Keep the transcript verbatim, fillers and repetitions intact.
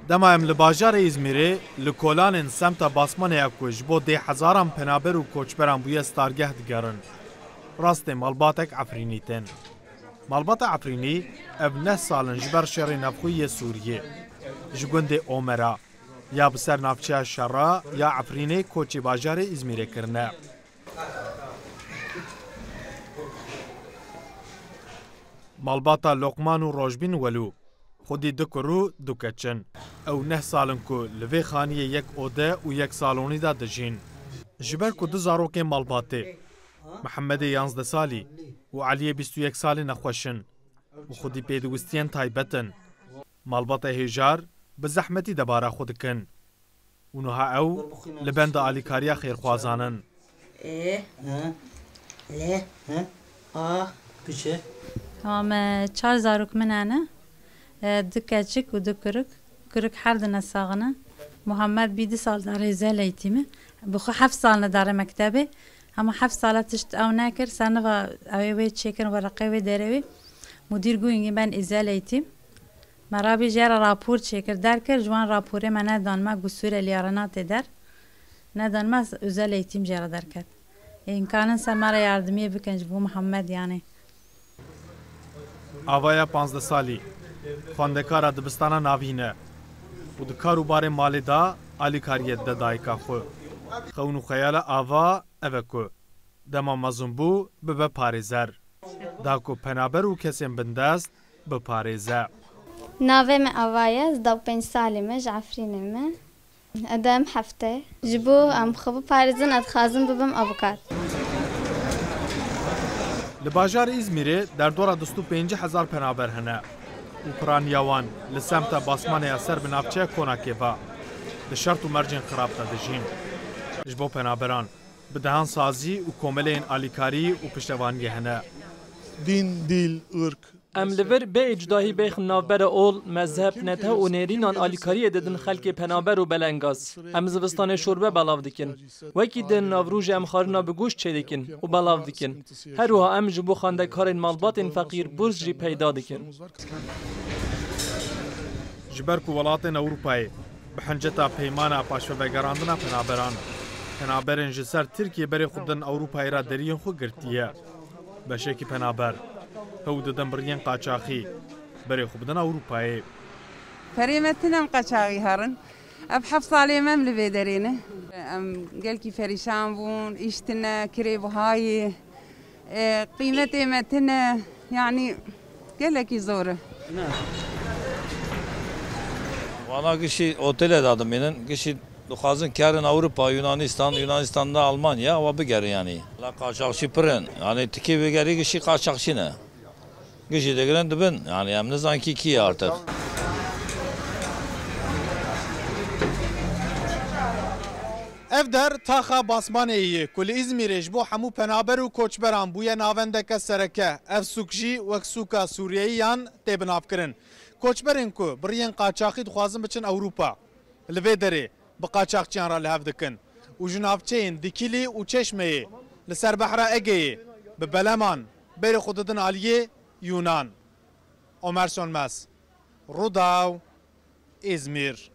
Dema em li bajarê Îzmîrê li kolanên semta Basmaneya ku ji bo dê hezaran penaber û koçberan bûye stargeh digerin, rastê malbatek Efrînî tên. Malbata Efrînî ev neh sal in ji ber şerê navxweyî yê Sûriyê ji gundê Omera ya bi ser navçeya Şera ya Efrînê koçê bajarê Îzmîrê kirine. Malbata Lokman û Rojbîn Welû xwedî du kur û du keç in. Ew neh sal in ku li vê xaniyê yek ode û yek salonî de dijîn. Ji ber ku du zarokên malbatê, Mihemedê yanzdeh salî û Eliyê bîst û yek salî nexweş in û xwedî pêdiwistiyên taybet in, malbata hêjar bi zehmetî debara xwe dikin. Û niha ew li benda alîkariya xêrxwazan in. E, He? L, He? A. Piçe? Tamam, e, çar zarok min hene. E, du keçik û du kurik. Kurik her du ne sax ne. Muhammed bî du sal dare özel eğitimi. Bi xwe heft sal ne dare mektebê. Hema heft sala tişt ew nekir. Ser niva ew ê wê çêkin, wereqê wê derê wê. Mudîr got, hingî ben özel eğitim. Me rabî jê re rapor çêkir, derkir, ji wan raporê me nedan me, got Sûreliya re nate der. Nedan me, özel eğitim jê re derket. Ê, imkanin se me re yardimiyê bikin ji bo Mihemed, yanî. Avaya panzdeh salî, xwendekara dibistana navîn e û di kar û barê malê de alîkariyê dide dayika xwe. Xewn û xeyala ava ev e ku dema mezin bû, bibe parêzer. Da ku penaber û kesên bindest biparêze. Navê me Ava ye, ez deh û pênc salî me, ji Efrînê me. Ede em heft e. Ji bo em xwe biparêzin, ez dixwazim bibim avukat. Li bajarê Îzmîrê derdora du sed û pêncî hezar penaber hene û piraniya wan li semta Basmaneya ser bi navçeya Konakê ve di şert û mercên xirab de dijîn. Ji bo penaberan bi dehan sazî û komeleyên alîkarî û piştevaniyê hene. Din, dil, ırk. Em li vir bê îcdahî bêxin navbera ol, mezheb, netew û nêrînan alîkariyê didin xelkê penaber û belengaz. Em zivistanê şorbe belav dikin. Wekî din Newrojê em xwarina bi goşt çêdikin û belav dikin. Her wiha em ji bo xwendekarên malbatên feqîr burc jî peyda dikin. Ji ber ku welatên Ewropayê bi hinceta peymana paşvevegerandina penaberan, penaberên ji ser Tirkiyê berê xwe bidin Ewropayê re deriyên xwe girtiye. Beşekî penaber hew didin bi riyên qaçaxî berê xwe bidin Ewropayê. Perê me tune em qaçaxî herin. Ev heft salê me em li vê derê ne. Em gelkî perîşan bûn, îş tune, kirê bihayê. E, qîmetê me tune, yanî gelekî zor e. Vana gişî otele de dimînin, gişî dixwazin kerin Ewropa, Yunanistan, Yunanistan'da Almanya, wa bigerin yanî. La qaçaxçî pir in. Yanî tikê vegerî gişî qaçaxçî ne. Gişî digirin dibin. Yanî em nizanin kî kî ye artık. Ev der taxa Basmaneyê ye ku li Îzmîrê ji bo hemû penaber û koçberan bûye navendeke sereke. Ev sûk jî wek sûka Sûriyeyiyan tê binavkirin. Koçberên ku bi riyên qaçaxî dixwazin biçin Ewropa, li vê derê bi qaçaxçiyan re li hev dikin û ji navçeyên Dikîlî û Çeşmeyê li ser behra Egeyê bi beleman berê xwe didin aliyê Yûnan. Omer Sönmez, Rûdaw, Îzmîr.